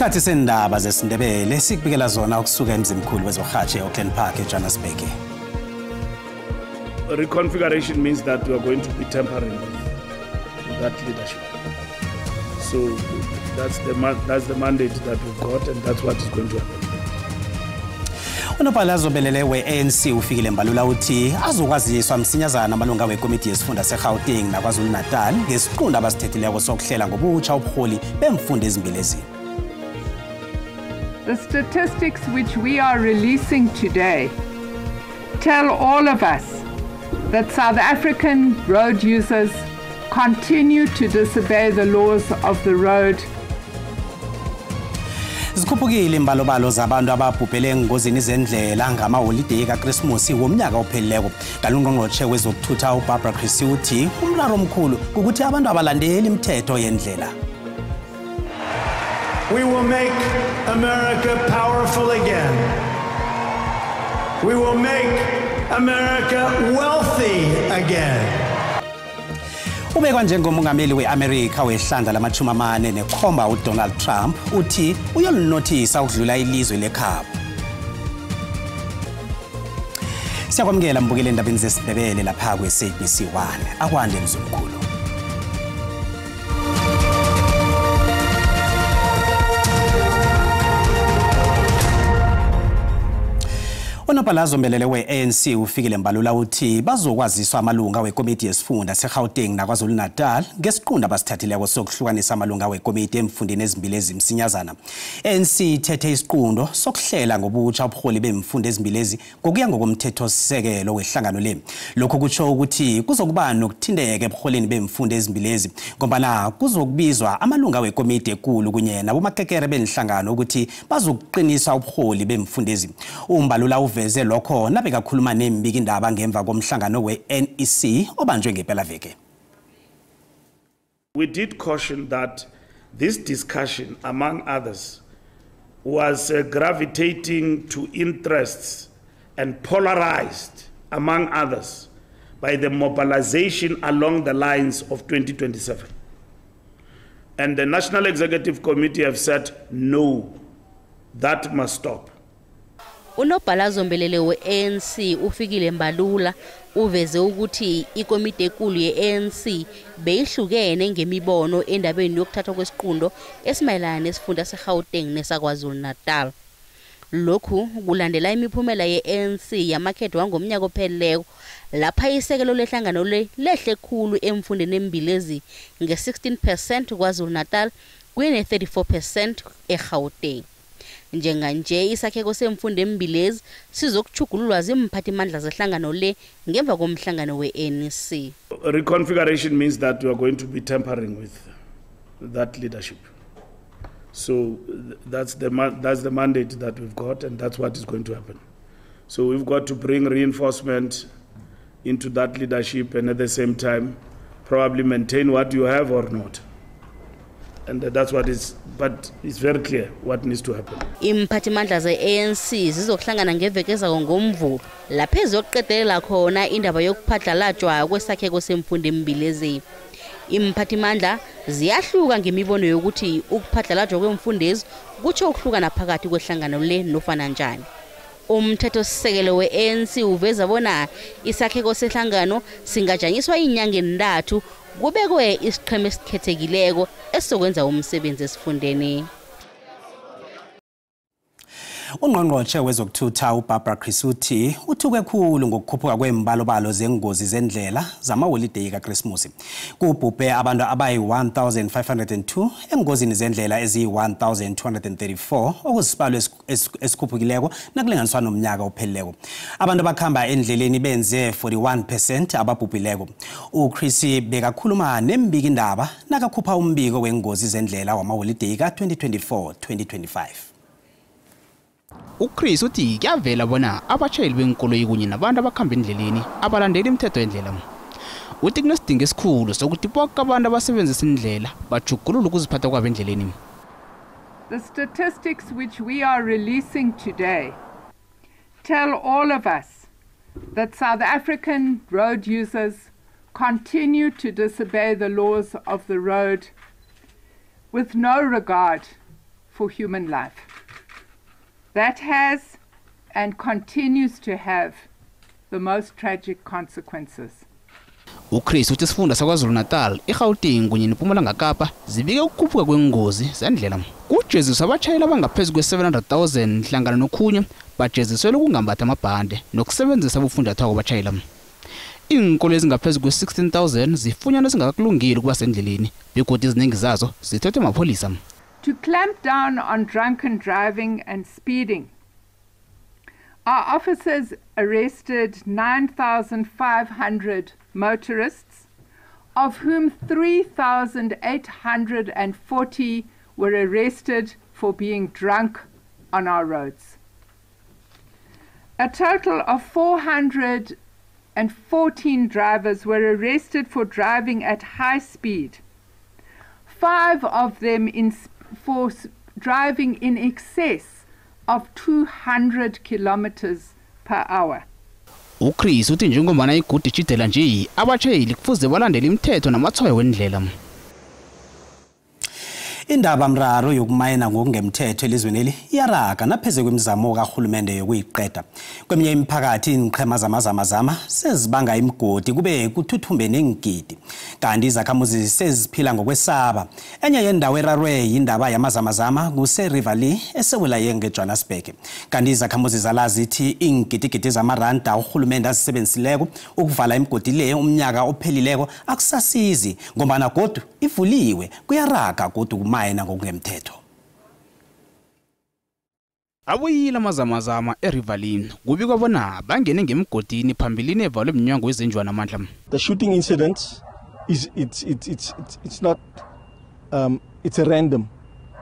Isikhathi sendaba zesiNdebele sikubikela zona ukusuka emzimkhulu wezohatshe e-Auckland Park eJohannesburg. Reconfiguration means that we are going to be tampering with that leadership. So that's the mandate that we've got, and that's what is going to happen. Unobhala zombelele we-ANC uFikile Mbalula uthi azokwaziswa msinyazana amalunga wekomiti yesifunda seGauteng naKwaZulu-Natal ngesiqunto abasithethileko sokuhlela ngobutsha ubuholi bemfundo ezimbili ezi. The statistics which we are releasing today tell all of us that South African road users continue to disobey the laws of the road. Zikhuphukile imbalobalo zabantu ababhubhele engozini zendlela ngamaholideyi kaKrismusi womnyaka ophelileko. Kanti wezokuthutha uBarbara Creecy uthi umraro omkhulu kukuthi abantu abalandeli imithetho yendlela. We will make America powerful again. We will make America wealthy again. Ubekwa njengomongameli we-Amerika wehlandla lama-47 uDonald Trump uthi uyolinothisa ukudlula ilizwe lekhabo. Siyakwamukela mbukeli endabeni zesiNdebele lapha kwe-SABC 1. Akwande mzumkhulu. Unobhala zombelele we-ANC uFikile Mbalula uthi bazokwaziswa amalunga wekomiti yesifunda seGauteng naKwaZulu-Natal ngesiqunto abasithathileko sokuhlukanisa amalunga wekomiti emfundeni ezimbili ezimsinyazana. ANC ithethe isiqunto sokuhlela ngobutsha ubuholi bemfundo ezimbili ezi ngokuya ngokomthethosisekelo wehlangano le. Lokhu kutsho ukuthi kuzokuba nokuthinteka ebuholeni bemfundo ezimbili ezi ngoba kuzokubizwa amalunga wekomiti ekulu kunye nabomakekere benhlangano ukuthi bazokuqinisa ubuholi bemfundo ezi. UMbalula uveze lokho nabekakhuluma nembikindaba ngemva komhlangano we-NEC obanjwe ngepelaveke. We did caution that this discussion, among others, was gravitating to interests and polarized, among others, by the mobilization along the lines of 2027. And the National Executive Committee have said, no, that must stop. Unobhala zombelele we-ANC uFikile Mbalula uveze ukuthi ikomiti ekulu ye-ANC beyihlukene ngemibono endabeni yokuthathwa kwesiqundo esimayelana nesifunda seGauteng nesaKwaZulu-Natal. Lokhu kulandela imiphumela ye-ANC yamakhetho wangomnyaka opheleleko lapha isekelo lehlangano le lehle khulu emfundeni embili ezi nge-16% KwaZulu-Natal kune 34% eGauteng. Njenganje isakheko semfundo embilezi sizokuchugululwa zimphathimandla zehlangano le ngemva komhlangano we-NEC. Reconfiguration means that we are going to be tampering with that leadership. So that's the mandate that we've got, and that's what is going to happen. So we've got to bring reinforcement into that leadership and at the same time probably maintain what you have or not. And that's what is, but it's very clear what needs to happen. Imphathimandla ze-ANC zizokuhlangana ngeveke ezako ngoMvulo lapho eziyokuqedelela khona indaba yokuphadlalatshwa kwesakheko semfundo embili ezi. Imphathimandla ziyahluka ngemibono yokuthi ukuphadlalatshwa kwemfundo kutsho ukuhlukana phakathi kwehlangano le nofana njani. Umthethosisekelo we-ANC uveza bona isakheko sehlangano singajanyiswa iinyanga ezintathu kubekwe isiqhema esikhethekileko esizokwenza umsebenzi esifundeni. Ungqongqotjhe wezokuthutha uBarbara Creecy uthi uthuke khulu ngokukhuphuka kwembalobalo zengozi zendlela zamaholideyi kaKrismusi. Kubhubhe abantu abayi-1502 engozini zendlela eziyi-1234 okuzisibalo esikhuphukileko nakulinganiswa nomnyaka ophelileko. Abantu abakhamba endleleni benze 41% ababhubhileko. UCreecy bekakhuluma nembikindaba nakakhupha umbiko wengozi zendlela wamaholideyi ka-2024-2025. UCreecy uthi kuyavela bona abatshayeli benkoloyi kunye nabantu abakhamba endleleni abalandeli imithetho yendlela. Uthi kunesidingo esikhulu sokuthi bonke abantu abasebenzisa indlela bajugulule ukuziphatha kwabo endleleni. The statistics which we are releasing today tell all of us that South African road users continue to disobey the laws of the road with no regard for human life. That has and continues to have the most tragic consequences. UChris uthi isifunda saKwaZulu-Natal, iGauteng kunye neMpumalanga Kapa zibike ukukhuphuka kwengozi zendlela. Kujeziswa abatshayeli abangaphezu kwe-700,000 hlangana nokhunye bajeziselwe ukungambathi amabhande nokusebenzisa ubufunjathwako batshayela. Iinkoloyi ezingaphezu kwe-16,000 zifunyanwa zingakakulungeli ukuba sendleleni begodu eziningi zazo zithethwe mapholisa. To clamp down on drunken driving and speeding, our officers arrested 9,500 motorists, of whom 3,840 were arrested for being drunk on our roads. A total of 414 drivers were arrested for driving at high speed, 5 of them for driving in excess of 200 kilometers per hour. UChris uthi njengombana igudi itjhidela nje abatshayeli kufuze balandele imithetho namatshwayo wendlela. Indaba mraro yokumayina ngokungemthetho elizweni iyaraga naphezu kwemizamo kahulumende yokuyiqeda. Kweminye imiphakathi iinqhema zamazamazama sezibanga imigodi kube kuthuthumbe neengidi. Kanti izakhamuzi seziphila ngokwesaba. Enye yendawo erarwe yindaba yamazamazama kuse-Riverlea esewula yengeJohannesburg. Kanti izakhamuzi zalazi ithi iingidigidi zamaranda uhulumende azisebenzisileko ukuvala imigodi le umnyaka ophelileko akusasizi ngombana godu ivuliwe kuyaraga godu kumayina ngokungemthetho. Abuyile amazamazama eRiverlea kubikwa bona bangene ngemgodini phambilini evalwe iminyango yezenjiwa namandla. The shooting incidents is it's not it's a random.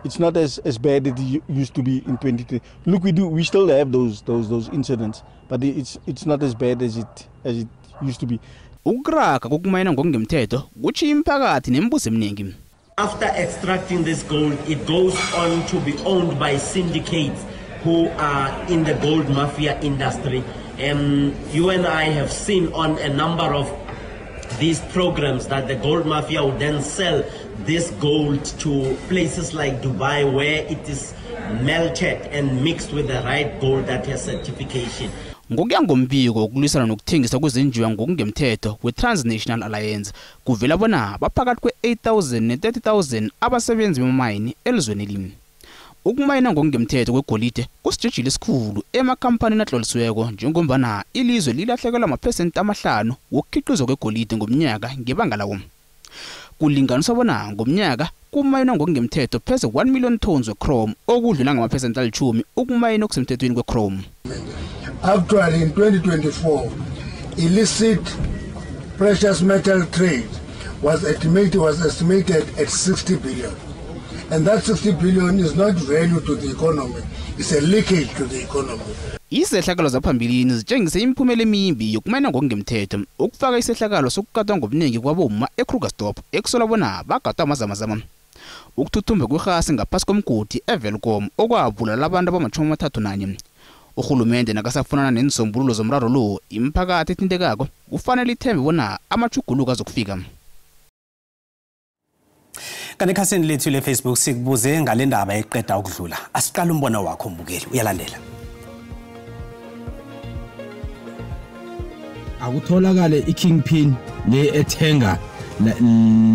It's not as bad as it used to be in 2020. Look, we still have those incidents, but it's not as bad as it used to be. Ukuraga kokumayina ngokungemthetho kutshiya imiphakathi nemibuzo eminingi. After extracting this gold, it goes on to be owned by syndicates who are in the gold mafia industry. You and I have seen on a number of these programs that the gold mafia would then sell this gold to places like Dubai, where it is melted and mixed with the right gold that has certification. Ngokuya ngombiko wokulwisana nokuthengisa kwezenjiwa ngokungemthetho we-Transnational Alliance kuvela bona baphakathi kwe-8,000 ne-30,000 abasebenzi bemayini elizweni elinye. Ukumayina ngokungemthetho kwegolide kusijijilo esikhulu emakhampanini atlolisiweko njengombana ilizwe lilahlekelwa amaphesenti 5 wokukhiqizwa kwegolide ngomnyaka ngebanga lawo. Kulinganiswa bona ngomnyaka kumayinwa ngokungemthetho pheze 1 million tons we-chrome okudlula ngamaphesenti 10 ukumayina okusemthethweni kwe-chrome. Actually, in 2024, illicit precious metal trade was estimated at 60 billion. And that 60 billion is not value to the economy, it's a leakage to the economy. Izehlakalo zaphambilini zitshengise imiphumela emimbi yokumayina ngokungemthetho ukufaka isehlakalo sokukatwa ngobuningi kwabomma eKrugersdorp ekusolwa bona bagatwa amazamazama. Ukuthuthumba kwerhasi ngaphasi komgodi eWelkom okwabulala abantu abama-31. Urhulumende nakasafunana neensombululo zomraro lo, imiphakathi ethintekako kufanele ithembe bona amatjhuguluko azokufika. Kanti ekhasini lethu le-Facebook sikubuze ngale ndaba eqeda ukudlula. Asiqale umbono wakho mbukeli, uyalandela. Akutholakale i-kingpin le ethenga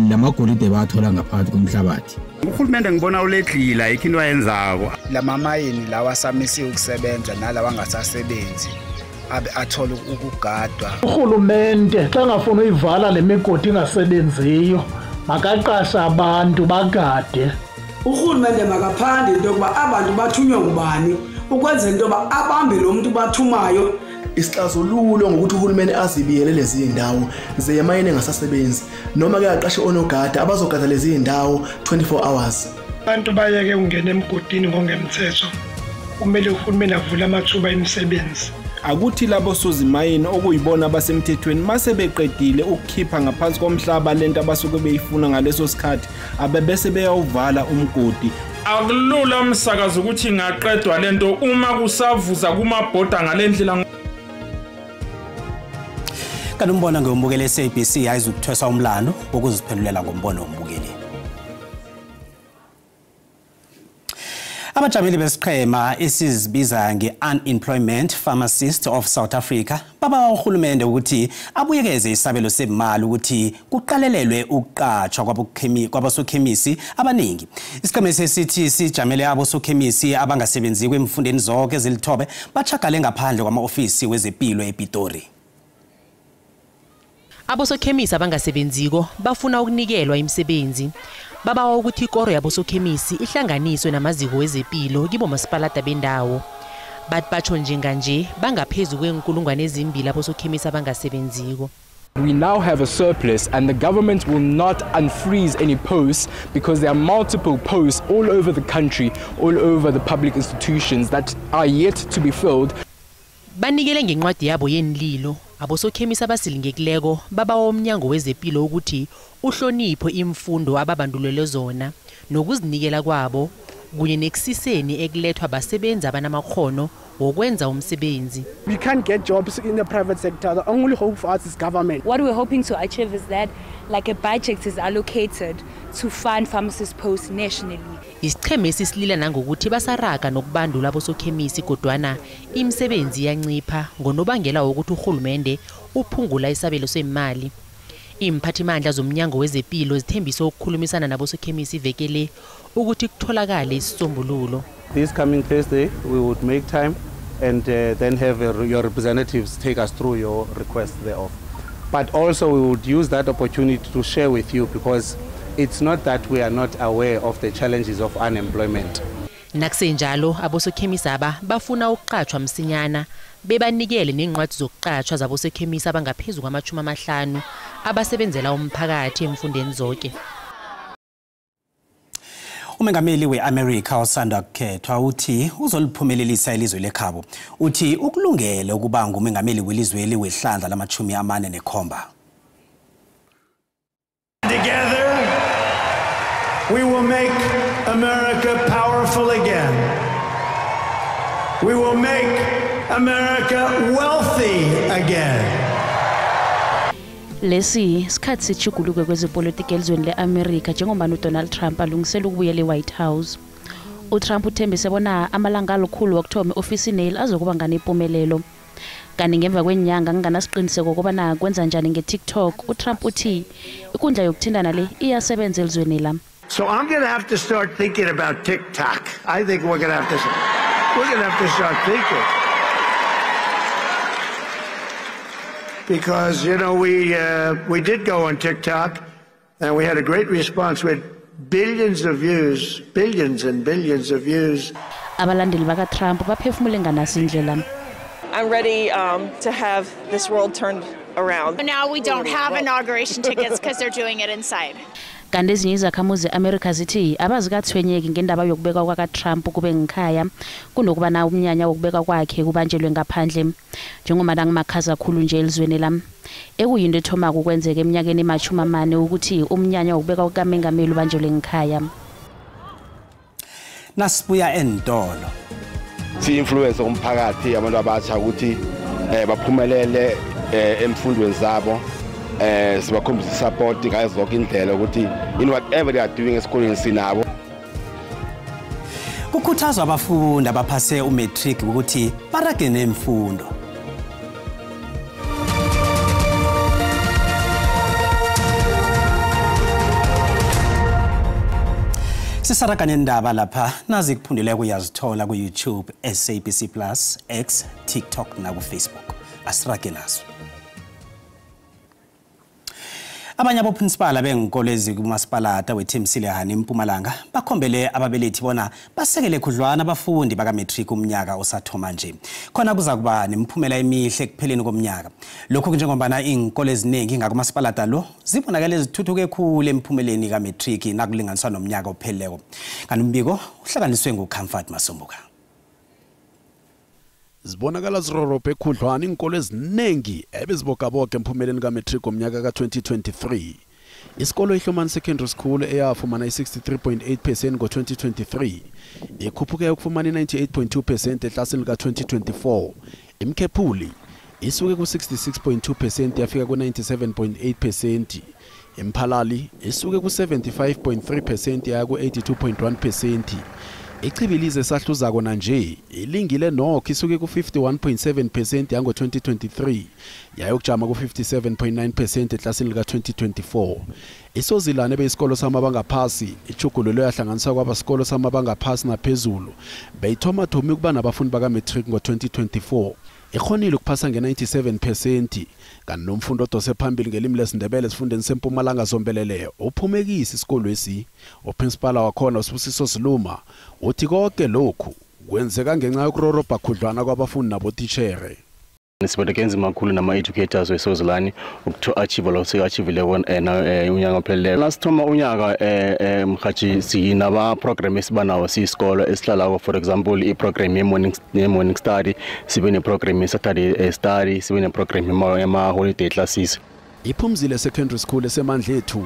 lamagolide bathola ngaphansi komhlabathi. Uhulumende ngibona uledlila ikho into ayenzako. Lamamayini lawa asamisiwe ukusebenza nalawa angasasebenzi abe athola ukugadwa. Uhulumende xa ngafuna uyivala le migodi ingasebenziyo makaqasha abantu bagade. Uhulumende makaphande into yokuba abantu bathunywe ngubani ukwenzela into yoba abambe lo muntu bathumayo. Isixazululo ngokuthi uhulumeni azibiyele lezi zindawo zemayini engasasebenzi noma ke aqashe onogada abazogada lezi zindawo 24 hours. Abantu bayeke ungena emgodini ngongemthetho, kumele uhulumeni avule amathuba emisebenzi. Akuthi labo sozimayini okuyibona abasemthethweni mase beqedile ukukhipha ngaphansi komhlaba lento abasuke beyifuna ngaleso sikhathi abebese beyawuvala umgodi. Akulula umsakazo ukuthi ingaqedwa lento uma kusavuza kumabhoda ngalendlela. Kanti umbono ngombukeli SABC ayizukuthweswa umlando wokuziphendulela ngombono wombukeli. Abajameli besiqhema esizibiza nge-Unemployment Pharmacists of South Africa babawa urhulumende ukuthi abuyekeze isabelo semali ukuthi kuqalelelwe ukuqatshwa kwabosokhemisi abaningi. Isiqhema sesithi sijamele abosokhemisi abangasebenziko emfundeni zonke ezilithobe bachagale ngaphandle kwama-ofisi wezempilo ePitori. Abosokhemisi abangasebenziko bafuna ukunikelwa imisebenzi. Babawa ukuthi ikoro yabosokhemisi ihlanganiswe namaziko wezempilo kibo masipalata bendawo. Bathi batsho njenganje bangaphezu kwe-2,000 abosokhemisi abangasebenziko. We now have a surplus and the government will not unfreeze any posts because there are multiple posts all over the country, all over the public institutions that are yet to be filled. Banikele ngencwadi yabo yenililo abosokhemisi abasilingekileko babawa umnyango wezempilo ukuthi uhloniphe imfundo ababandulelwe zona nokuzinikela kwabo kunye nekusiseni ekulethwa abasebenzi abanamakhono wokwenza umsebenzi. We can't get jobs in the private sector. The only hope for us is government. What we're hoping to achieve is that like a budget is allocated to fund pharmacist posts nationally. Isicheme sisilila nangokuthi basaraga nokubandula abosokhemisi kodwana imisebenzi iyancipha ngonobangela wokuthi urhulumende uphungula isabelo semali. Imphathimandla zomnyango wezempilo zithembise ukukhulumisana nabosokhemisi iveke le ukuthi kutholakale isisombululo. This coming Thursday we would make time and then have your representatives take us through your request thereof. But also we would use that opportunity to share with you because it's not that we are not aware of the challenges of unemployment. Nakusenjalo abosokhemisi aba bafuna ukuqatshwa msinyana bebanikele nencwadi zokuqatshwa zabosokhemisi abangaphezulu kwama-50 abasebenzela umphakathi emfundeni zonke. Umengameli we-America osanda kukhethwa uthi uzoliphumelelisa ilizwe lekhabo. Uthi ukulungele ukuba ngumengameli welizwe wehlandla lama-47. Together we will make America powerful again. We will make America wealthy again. Lesi sikhathi sijuguluke kwezepolitiki elizweni le-Amerika njengoba uDonald Trump alungisela ukubuyela e-White House. uTrump uthembise bona amalanga alikhulu wokuthoma e-ofisini azokuba nganempumelelo. Kanti ngemva kwenyanga kunganasiqiniseko kobana kwenza njani nge-TikTok, uTrump uthi ikundla yokuthintana le iyasebenza elizweni la. So I'm going to have to start thinking about TikTok. I think we're going to have to start thinking. Because, you know, we did go on TikTok and we had a great response. We had billions of views, billions and billions of views. Abalandeli baka Trump baphefumule nganasi indlela. I'm ready to have this world turned around. Now we don't have inauguration tickets because they're doing it inside. Kanti ezinye izakhamuzi ze-Amerika zithi abazikathwenyeki ngendaba yokubekwa kwaka-Trump kube ngikhaya kunokuba na umnyanya wokubekwa kwakhe kubanjelwe ngaphandle njengoba nangimakhaza kakhulu nje elizweni lami ekuyinto ethoma ukwenzeka eminyakeni ema-40 ukuthi umnyanya wokubekwa kukamengameli ubanjelwe ngikhaya. Nasibuya entolo si-influence umphakathi abantu abatsha ukuthi baphumelele emfundweni zabo. Sibakhombisa support ngayo zonke indlela ukuthi in whatever they are doing esikoleni sinabo. Kukhuthazwa abafundi abaphase umatric ukuthi barage nemfundo. Sisaraga nendaba lapha nazi kuphundileko uyazithola ku YouTube, SABC Plus, X, TikTok na ku Facebook. Asirage nazo. Abanye aboprinsipala beenkolo ezikumasipalata weThemsile Hani eMpumalanga bakhombele ababelethi bona basekele khudlwana abafundi bakametric umnyaka osathoma nje. Khona kuza kuba nemiphumela emihle ekupheleni komnyaka. Lokhu njengombana iinkolo eziningi ngakumasipalata lo zibonakala zithuthuke khulu emphumeleni kametric nakulinganiswa nomnyaka opheleleko. Kanti umbiko uhlanganiswe nguComfort Masombuka. Zibonakala zirorobhe khudlwana iinkolo eziningi ebezibogaboga emphumeleni kametric omnyaka ka-2023. Isikolo iHlomani Secondary School eyafumana i-63.8% ngo-2023 ikhuphuke ukufumana i-98.2% eklasini lika-2024. Imkhephuli isuke ku-66.2% yafika ku-97.8%. Imphalali isuke ku-75.3% yaya ku-82.1%. Ichibilize esahluzako nanje ilingile nokho isuke ku-51.7% yango-2023 yayokujama ku-57.9% eklasini lika-2024. ISozilane beyisikolo samabangaphasi ichugululwe yahlanganiswa kwaba sikolo samabangaphasi naphezulu beyithoma thomi ukuba nabafundi baka-matric ngo-2024 ikhonile ukuphasa nge-97% kanti nomfundi odose phambili ngelimi lesiNdebele esifundeni seMpumalanga zombelele uphumekisa isikolwesi. Uprincipala wakhona uSibusiso Siluma uthi konke lokhu kwenzeka ngenxa yokurorobha khudlwana kwabafundi nabotitshere. Siboleke nzima kakhulu nama-educators weSozilani ukuthi-achieve lo sika-achievile unyaka opheleleyo. Nasithoma unyaka mhathi sinaba-program esibanawo siyisikolo esihlalako, for example i-program ye-morning study, sibe ne-program ye-Saturday study, sibe ne-program yama-holiday classes. Iphumzile Secondary School esemandlethu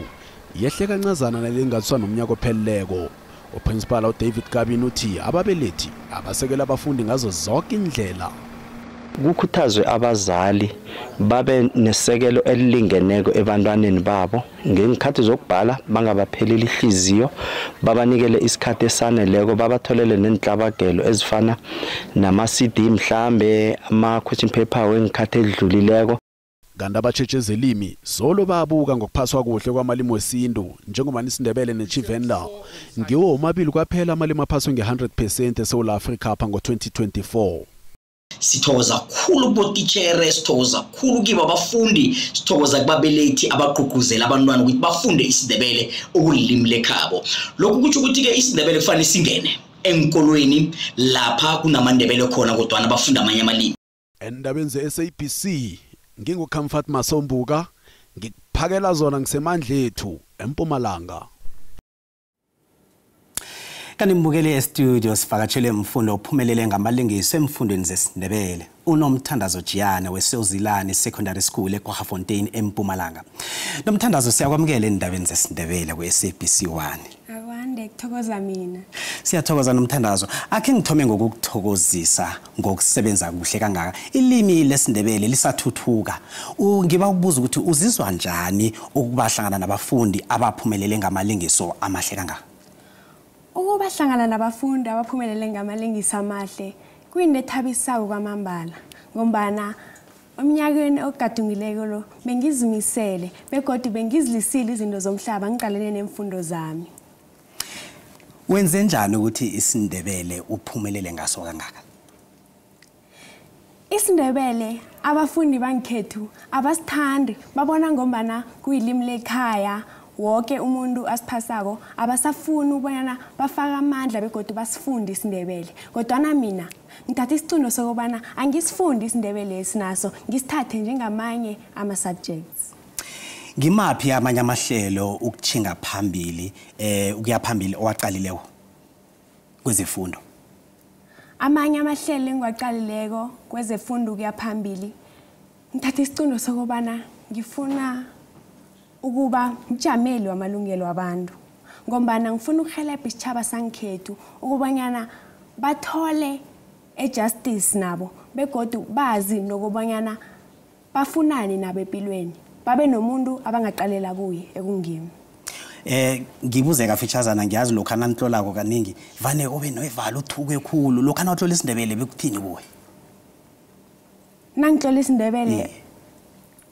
yehle kancazana nalinganiswa nomnyaka opheleleko. Uprincipal uDavid Kabini uthi ababelethi abasekela abafundi ngazo zonke indlela. Kukhuthazwe abazali babe nesekelo elilingeneko ebantwaneni babo ngeenkhathi zokubhala, bangabapheleli ihliziyo, babanikele isikhathi esaneleko, babatholele nenhlabagelo ezifana nama-CD mhlambe ama-question paper weenkhathi edlulileko. Kanti abatshetshe zelimi solo babuka ngokuphaswa kuhle kwamalimi wesintu njengoba isiNdebele neTshivenda ngiwo omabili kwaphela amalimi aphaswe nge-100% eSouth Africa apha ngo-2024. Sithokoza kakhulu kubotitshere, sithokoza kakhulu kibo abafundi, sithokoza kubabelethi abagqugquzela abantwana ukuthi bafunde isiNdebele okulilimi lekhabo. Lokhu kutsho ukuthi-ke isiNdebele kufanele singene enkolweni lapha kunamaNdebele khona kodwana bafunda amanye amalimi. Endabeni ze-SABC nginguComfort Masombuka ngikuphakela zona ngisemandlethu eMpumalanga. Kanti mbukeli e-studio sivakatshele mfundo ophumelele ngamalengiso emfundweni zesiNdebele uNomthandazo Jiyane weSozilane Secondary School eKwaggafontein eMpumalanga. Nomthandazo, siyakwamukela endabeni zesiNdebele ku-SABC 1. Akwande, kuthokoza mina. Siyathokoza Nomthandazo. Akhe ngithome ngokukuthokozisa ngokusebenza kuhle kangaka. Ilimi lesiNdebele lisathuthuka. Ngiba ukubuza ukuthi uzizwa njani ukubahlangana nabafundi abaphumelele ngamalengiso amahle kangaka? Ukuba hlangana nabafundi abaphumelele ngamalengiso amahle kuyinto ethabisako kwamambala, ngombana emnyakeni ogadungileko lo bengizimisele begodu bengizilisile izinto zomhlaba ngiqalene nemfundo zami. Wenze njani ukuthi isiNdebele uphumelele ngaso kangaka? IsiNdebele abafundi bangikhethu abasithandi, babona ngombana kuyilimi lekhaya wonke umuntu asiphasako abasafuni ubonyana bafaka amandla begodu basifunde isiNdebele. Kodwana mina ngithatha isiqunto sokubana angisifundi isiNdebele esinaso, ngisithathe njengamanye ama-subjects. Ngimaphi amanye amahlelo ukuthinga phambili ukuya phambili owaqalileko kwezefundo? Amanye amahlelo engiwaqalileko kwezefundo ukuya phambili, ngithatha isiqunto sokubana ngifuna ukuba mjameli wamalungelo wabantu, ngombana ngifuna ukuhelebha isitjhaba sangikhethu ukubanyana bathole ejustice nabo begodu bazi nokubanyana bafunani nabo empilweni, babe nomuntu abangaqalela kuye ekungimi. Ngibuze kafitshazana, ngiyazi lokhu ananitlolako kaningi vane ube nevalo uthuke khulu lokhu anawutlola isiNdebele bekuthini kuwe? Nangitlola isiNdebele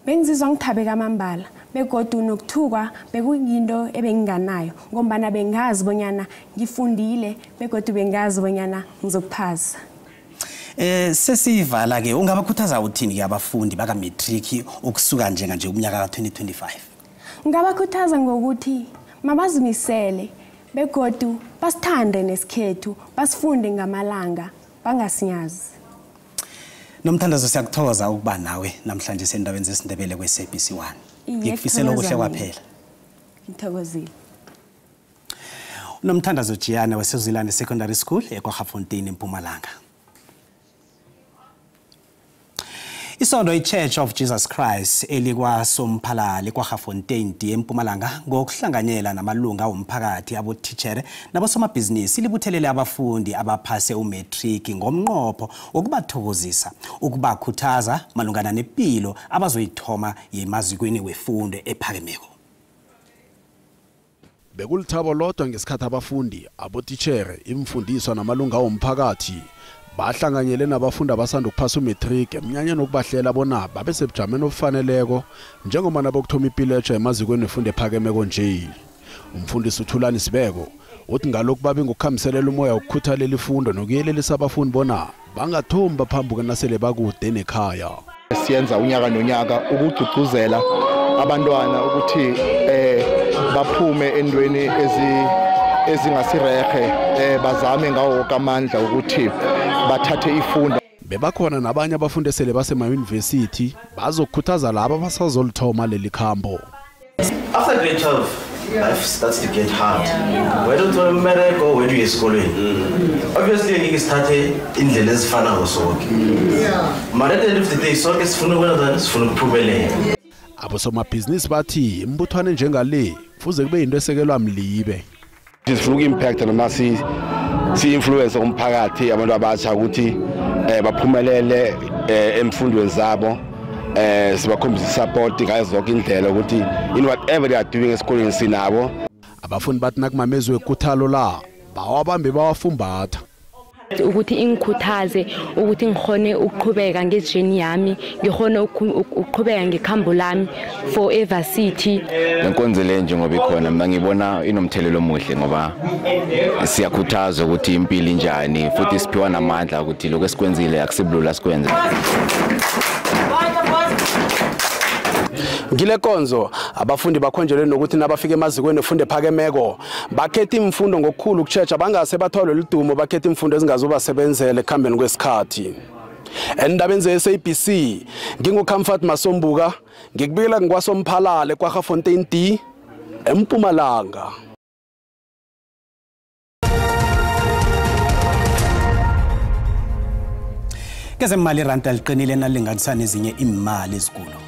bengizizwa ngithabe kamambala begodu nokuthukwa bekuyinto ebenginganayo, ngombana bengazi bonyana ngifundile begodu bengazi bonyana ngizokuphasa. Sesivala ke, ungabakhuthaza uthini ke abafundi baka-matric ukusuka njenganje umnyaka ka-2025? Ngingabakhuthaza ngokuthi mabazimisele begodu basithande nesikhethu, basifunde ngamalanga, bangasinyazi. Nomthandazo, siyakuthokoza ukuba nawe namhlanje sendabeni zesiNdebele kwe-SABC 1. Ngikufisela okuhle kwaphela. Ngithokozile. Nomthandazo Jiyane weSozilane Secondary School eKwaggafontein eMpumalanga. Isondo i-Church of Jesus Christ elikwaSomphalali eKwaggafontein D eMpumalanga ngokuhlanganyela namalunga womphakathi, abotitshere nabosomabhizinisi libuthelele abafundi abaphase umatric ngomnqopho wokubathokozisa, ukubakhuthaza malungana nempilo abazoyithoma yemazikweni wefundo ephakemeko. Bekulithabo lodwa ngesikhathi abafundi, abotitshere, imfundiswa namalunga womphakathi bahlanganyele nabafundi abasanda ukuphasa umatric emnyanyeni wokubahlela bona babe sebujameni obufaneleko njengoba nabokuthoma ipilo etsha emazikweni wefundo ephakemeko nje. Umfundisi uThulani Sibeko uthi ngalokhu babe ngokukhambiselela umoya wokukhuthalela ifundo nokuyelelisa abafundi bona bangathombi baphambuke nasele bakude nekhaya. Siyenza unyaka nonyaka ukugcugcuzela abantwana ukuthi baphume endweni ezingasirehe, bazame ngawo wonke amandla ukuthi bathathe ifundo. Bebakhona nabanye abafundi esele basemayunivesithi bazokukhuthaza laba abasazolithoma leli khambo. After grade 12, life starts to get hard. Wena uthola umbereko, wena uye esikolweni. Obviously ngeke sithathe indlela ezifanayo sonke. Mara at the end of the day sonke sifuna ukwenzani, sifuna ukuphumelela. Abosomabhizinisi bathi imbuthwane njengale kufuze kube yinto esekelwa mlibe. Sifuna uku-impact noma si-influence umphakathi, abantu abatsha ukuthi baphumelele emfundweni zabo. Sibakhombisa support ngazo zonke indlela ukuthi in whatever they are doing esikoleni sinabo. Abafundi bathi nakumamezwe ekuthalo la bawabambe bawafumbatha ukuthi ingikhuthaze ukuthi ngikhone ukuqhubeka ngejeni yami, ngikhone ukuqhubeka ngekhambo lami for evarsity. Lenkonzo le njengoba ikhona mina ngibona inomthelelo omuhle ngoba siyakhuthaza ukuthi impilo injani futhi siphiwa namandla ukuthi lokho esikwenzile akusibulula sikwenze. Ngile konzo abafundi bakhonjelwe nokuthi nabafika emazikweni efunde phakemeko bakhethe imfundo ngokukhulu ukutshetsha bangase batholwe lidumo, bakhethe imfundo ezingazobasebenzela ekuhambeni kwesikhathi. Endabeni ze-SABC nginguComfort Masombuka, ngikubikela ngikwaSomphalale kwaGafontein D eMpumalanga. Kezemali iranda liqinile nalinganisana nezinye imali ezikulu.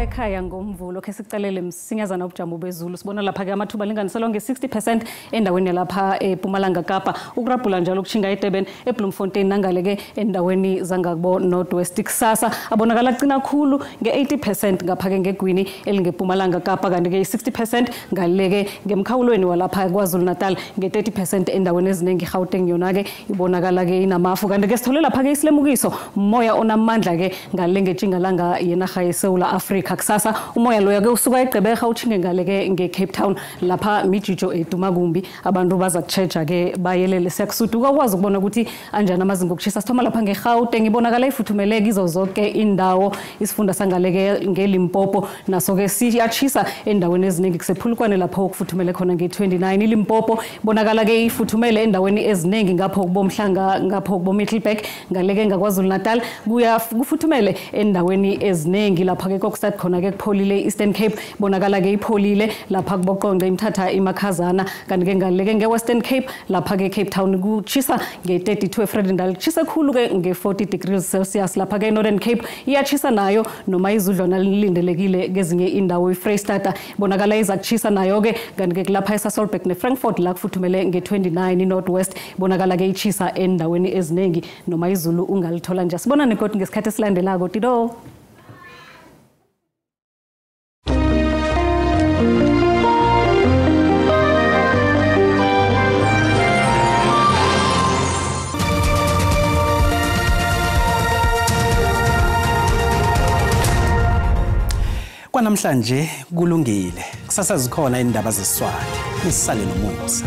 Ekhaya ngomvulo ke sicalele msinyazana ubujamo bezulu. Sibona lapha ke amathuba alinganiselwa nge-60% endaweni lapha ePumalanga Kapa, ukurabhula njalo ukutshinga eDurban, eBloemfontein nangale ke endaweni zangakubo North West. Kusasa abonakala qina khulu nge-80% ngapha ke ngegwini elingePumalanga Kapa, kanti ke i-60% ngale ke ngemkhawulweni walapha KwaZulu Natal, nge-30% endaweni eziningi. Gauteng yona ke ibonakala ke inamafu, kanti ke sithole lapha ke isilemukiso moya onamandla ke ngale ngetjingalanga yenaga yeSouth Africa. Kusasa umoya loyo ke usuka eGqeberha utshinge ngale ke ngeCape Town, lapha mijijo edumakumbi abantu baza kutsheja ke bayelele. Siyakusuduka ukwazi ukubona ukuthi anjani amazinga okushisa. Sithoma lapha ngeGauteng, ibonakala ifuthumele kizo zonke indawo. Isifunda sangale ke ngeLimpopo naso ke siyatshisa endaweni eziningi, kusephulukwane lapho okufuthumele khona nge-29. iLimpopo ibonakala ke ifuthumele endaweni eziningi ngapho kubomhlanga, ngapho kuboMiddelburg, ngale ke ngaKwaZulu Natal kuya kufuthumele endaweni eziningi. Lapha ke Kokstad khona ke kupholile. Eastern Cape bonakala ke ipholile lapha kuboqonqe imthatha imakhazana, kanti ke ngale ke ngeWestern Cape lapha ke Cape Town kuchisa nge-32, eVredendal kuchisa khulu ke nge-40 degrees Celsius. Lapha ke Northern Cape iyachisa nayo noma izudlwana lilindelekile kezinye indawo. iFreystata bonakala iza kuchisa nayo ke, kanti ke lapha eSasolburg neFrankfurt la kufuthumele nge-29. iNorth West bonakala ke ichisa endaweni eziningi noma izulu ungalithola nje. Sibona nekoti ngesikhathi esilandelako. Tido. Kwanamhlanje kulungile. Kusasa zikhona indaba zesiswati. Nisale nomusa.